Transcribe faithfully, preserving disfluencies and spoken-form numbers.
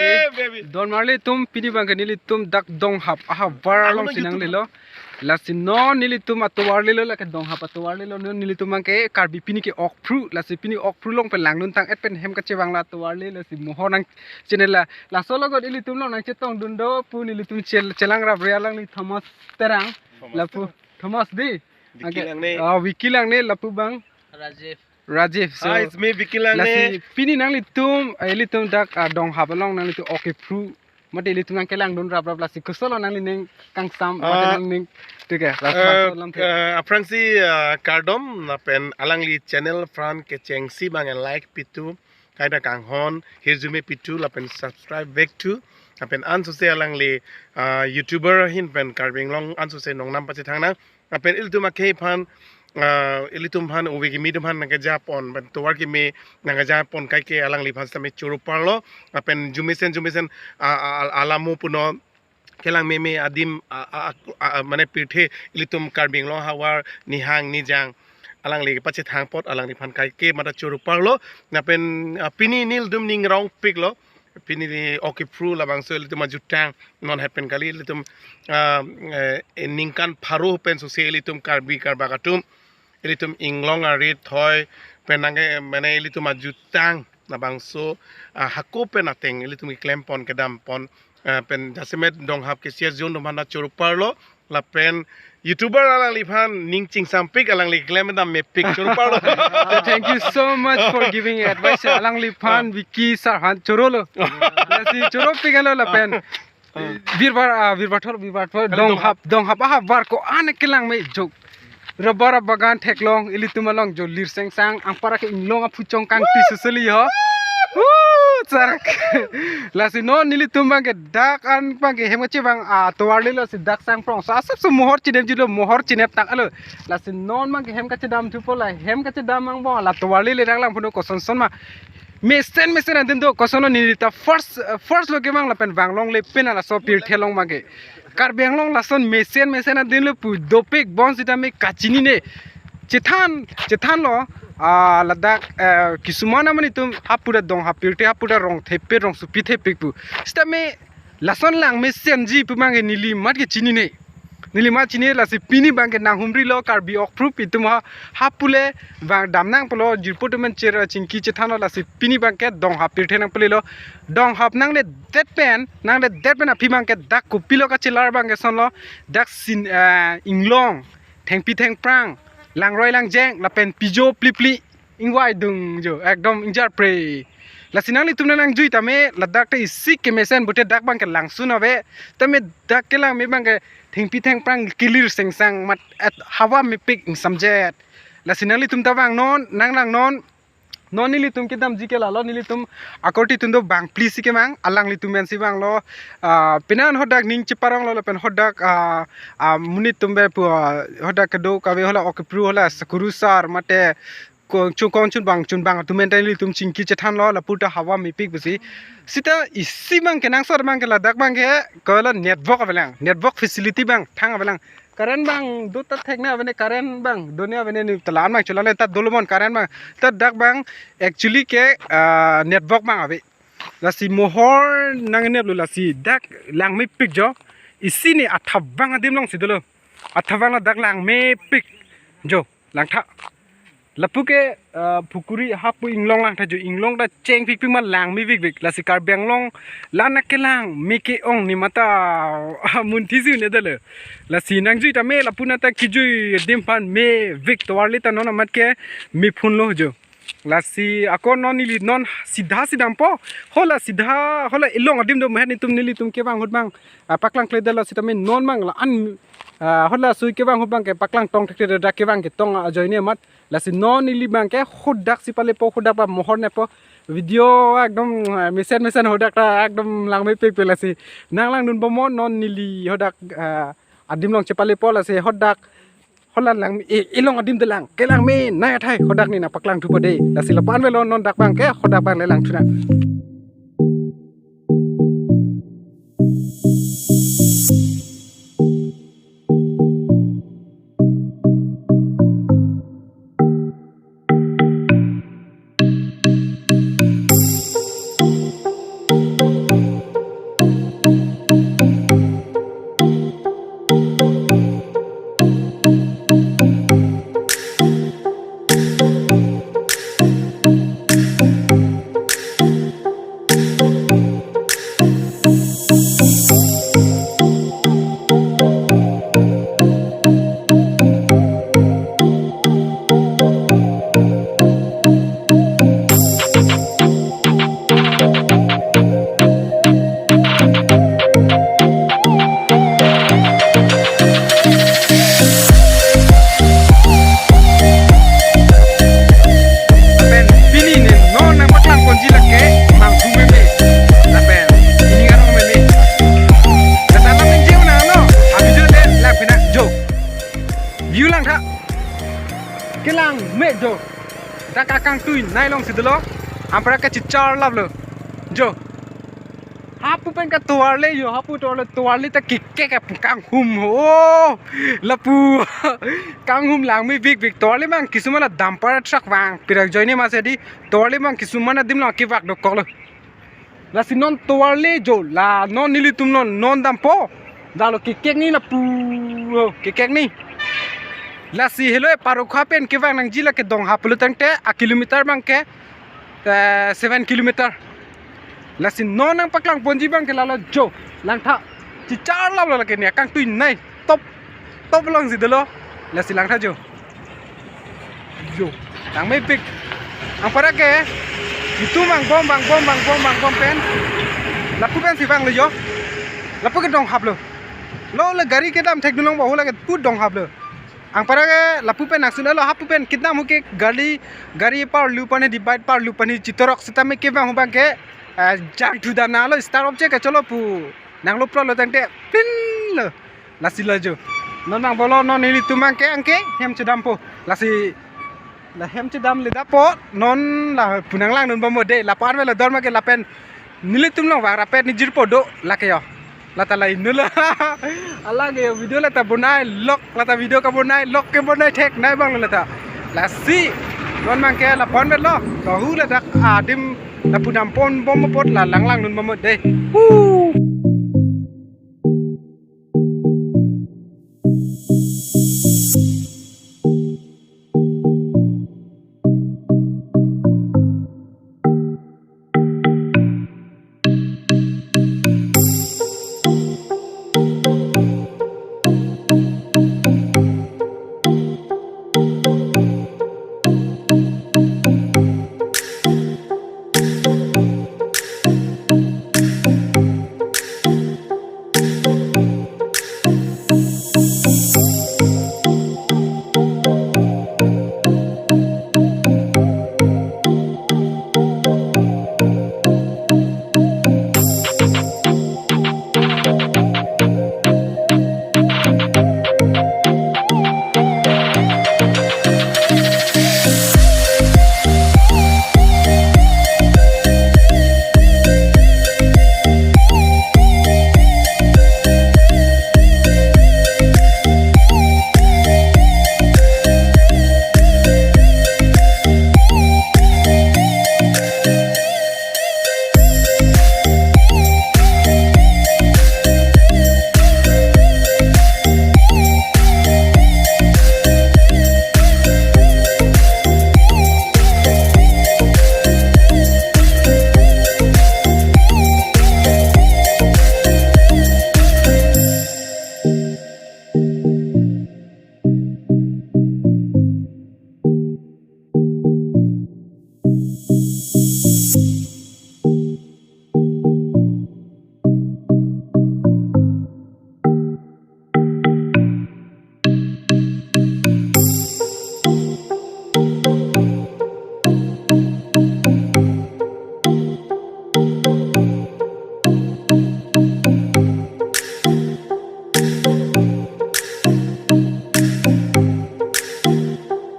Hey, baby. Don marli atum, pini abangke nelitum dak Donghap ahavar alongsi nanglelo. Lasi non nelitum atovarlilo, lake Donghap atovarlilo, non nelitum abangke Karbi pini ke-okphru, lasi pini okphru along pen langdun tang-et pen hem kachevang la atovarlilo, lasi mohor nang channel la. Laso logot ilitum along nangchetongdun do pu nelitum chel-, chelang rapre alangli Thomas Terang. Thomas lapu Terang. Thomas di. Vicky Anke, Langne. Ah, Vicky Langne, lapu abang. Rajiv. Rajiv. So, hi, it's me, Vicky Langne. Lasi pini nanglitum, eh, ilitum dak, ah, Donghap along nanglitum okphru. Mate ilitum nangkelangdun raprap, lasi kosonlo nanglining kangsam, mate ah, nangning. Oke, eh, langsung lam the. Eh, aphrangsi, eh, kardom, lapen alangli channel aphan kechengsi abang like pitu, kaita kanghon, hirjume pitu, lapen subscribe vek thu, lapen ansose alangli, ah, YouTuber ahin pen Karbi Anglong ansose nongnam pachethang nang. Lapen ilitum akhei aphan, ah, ilitum aphan ove kimi atum aphan nangkejapon, pen tovar kimi nangkejapon kaike alangliphan sitame choro parlo. Lapen jumesen jumesen, ah, ah, ah, alamo puno kelang meme adim, ah, ah, ah, ah, mane pirthe ilitum Karbi Anglong ahavar nihang nijang alangli pachethang apot alangliphan kaike mata choro parlo. Lapen, ah, pini nelitum ning rong piklo. Pini ni okphru labangso ilitum ajutang non happen kali ilitum, ah, eh, ningkan pharo pen sose ilitum Karbi Karbak atum ilitum inglong arit hoi pen nangke mane ilitum ajutang labangso, ah, hako pen ateng ilitum keklempon kedampon, ah, pen jasemet Donghap ke C S John atum aphan ta choro parlo. Lapen YouTuber alangliphan ning chingsampik alangli klem dam mepik choro parlo. Thank you so much for giving advice. Alangliphan Vicky sir aphan chorolo. Lasi choro piklo lapen. Birbar, ah, Birbar thor, Birbar thor. Donghap, Donghap ahavar ko-an kelang me jok. Rubber bagan theklong ilitum along jo lir sengsang, anpar ke inglong aphuchong kangpi susuli ho. Woo, charak. Lasi non nelitum abangke dak an abangke hem kachevang atovarlilo, lasi dak sang prong. Sa asap su mohor chinep jilo, mohor chinep tang alo. Lasi non abangke hem kachedam thupo, la hem kachedam angbong la atovarlile dak lang puno kosonson ma. Mesen mesen adim do, kosonlo neli ta first, first lo kevang lapen vanglongle pen laso pirthe along abangke. Karbi Anglong lason mesen mesen adim lo pu dopik bonsita me kachinine. Chethan, chethanlo, ah, ladak, eh, kisuman amonit atum hapu ta Donghap pirthe, hapu ta rong thepik, rong supi thepik pu. Sitame lason lang mesenji pu abangke neli mat ke chinine. Neli mat chini lasi pini abangke nanghumrilo Karbi okphru pi atum ha, hapu le vang damnang pulo jirpo atum pen cher chingki chethanlo lasi pini abangke Donghap pirthe nangpalilo. Donghap nangledet pen, nangledet pen aphi abangke dak kopilo kachelar abangke sonlo. Dak sin, eh, inglong, thengpi thengphrang, langroi langjeng, lapen pijo plipli, ingvai dung jo, ekdom ingjar pre. Lasi nanglitum nangjui tame, ladak ta isi kemesen pute dak abangke langsun ave, tame dak kelang me abangke thengpi thengphrang kelir sengsang mat et hawa mepik ingsamjet. Lasi nanglitum ta vangnon, nanglangnon, non nelitum kedamji ke lalo nelitum akorte atum do bangphli si kevang, alanglitum pensi vanglo, ah, penan hadak ning cheparonglo lapen hadak, ah, ah, monit atum pen pu, ah, hadak kedo kave hala okphru hala Sakuru sar mate ko-, chukong chunbang chunbang atum pen ta nelitum chingki chethanlo lapu ta hawa mepik pusi. Sita isi abangke nangsot abangke ladak abangke ko la network avelang, network facility abang thang avelang. Current abang do ta thekne avene, current abang done avene, ni talan abang chulale ta dolomon current abang. Ta dak abang actually ke, ah, network abang ave. Lasi mohor nangneplo lasi dak lang mepik jo. Isi ni athabang adim alongsi dolo. Athabang ladak lang mepik jo. Langtha. Lapu ke, ah, pukuri hapu inglong langtha jo, inglong ta chengpikpik ma lang mepikpik. Lasi Karbi Anglong lana kelang me ke-ong ni mata munthi si ne dale. Lasi nangjui tame lapu nata kijui adim aphan mepik tovarli ta non amat ke mephunlo jo. Lasi ako non neli non sidha sidampo. Hala sidha, hala ilong adim do mehet netum nelitum kevang ahut abang, ah, paklangkledetlo sitame non abang la-an, ah, hala sui kevang ahut abangke paklangtong thekthedet dak kevang ketong ajoine amat. Lasi non neli abangke hadak si palepo, hadak ba mohor nepo. Video ekdom, ah, mesen mesen hadak ta ekdom lang mepikpik lasi. Nanglangdun bomnon non neli hadak, ah, adim along chepalepo lasi hadak. Hala lang, e, ilong adim dolang, kelang me nai athai hadak ni nangpaklang thupo de. Lasi lapu-an avelo non dak abangke, hadak abang le langthu nang. Jo. Dak akangtui nei alongsi dolo. Anparke chicharlaplo. Jo. Hapu pen katovarle jo, hapu tovarle, tovarle ta kekek kanghum ho. Lapu kanghum langme big big, tovarle mang kisuman a dumper truck vang pirak ajoine masi di, tovarle mang kisuman adim lo kevak dokoklo. Lasi non tovarle jo, la non nelitum non, non dampo. Dalo kekek ni lapu, oh, kekek ni. Lasi helo e Parokha pen kevang nangji lake Donghap pulo tangte a kilometer abangke, eh, seven kilometer. Lasi non nangpaklang ponji abangke lalo jo, langtha. Chicharlaplo lake ni akangtui nei. Top, top alongsi dolo. Lasi langtha jo. Jo, tangme pik. Anparke itum vangbom, vangbom, vangbom, vangbom pen. Lapu pensi vanglo jo. Lapu ke Donghaplo. Lo le gari kedam thekdunlong bo, ho lake pu Donghaplo. Anparke lapu pen nangsun-elo, hapu pen kitnam ho ke gari, gari parlu pani, divide parlu pani, chitorok sitame kevang ho abangke, eh, jangthu damnanglo, start off che kacholo pu. Nanglo pro lo tangte pin lo. Lasi lo jo. Non mang bolo non nelitum abangke anke hem chedampo. Lasi la hem chedamle dapo, non lapu nanglang nun bompo de, lapu-an avelo dorma ke lapen nelitum long vang rapet ni jirpo do lake jo. Lata la inut lo. Alake jo video lata bonai lok, lata video kabonai lok kebonai thek nei abang lo lata. Lasi non abangke lapu-an avelo. Tohu ladak adim lapu dampon bom apot la langlang nun bompo de. Hu.